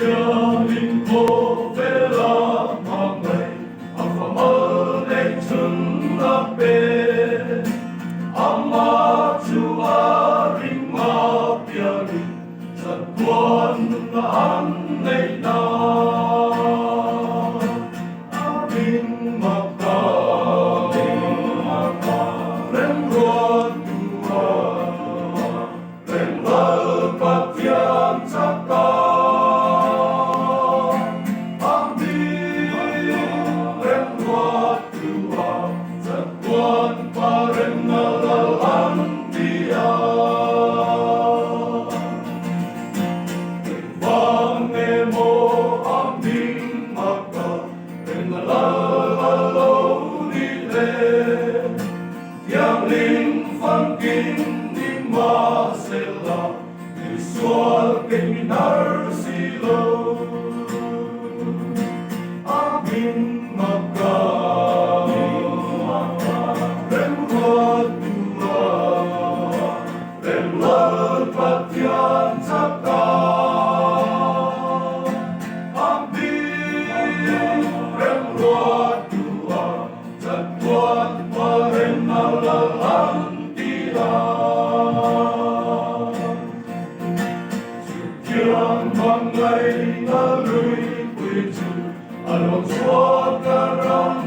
Pathianin khawvela hmangaih a famal neih chhun a pe. Amah chu a ring apiangin chatuan nunna an neih nan. A hming mak a, remruat tu a. Bengal Pathian chak a, a hming remruat tu a, chatuan pa remna lal an ti a. Engvang nge maw a hming mak a, remna lal a lo nih le? Thianghlim famkim ni mahsela misual kei mi hnar si lo. A hming mak a, remruat tu a, remlal Pathian chak a. A hming remruat tu a, Chatuan pareng a lal an ti a. Chutiang hmangaihna luipui chu a lo chhuak a ram.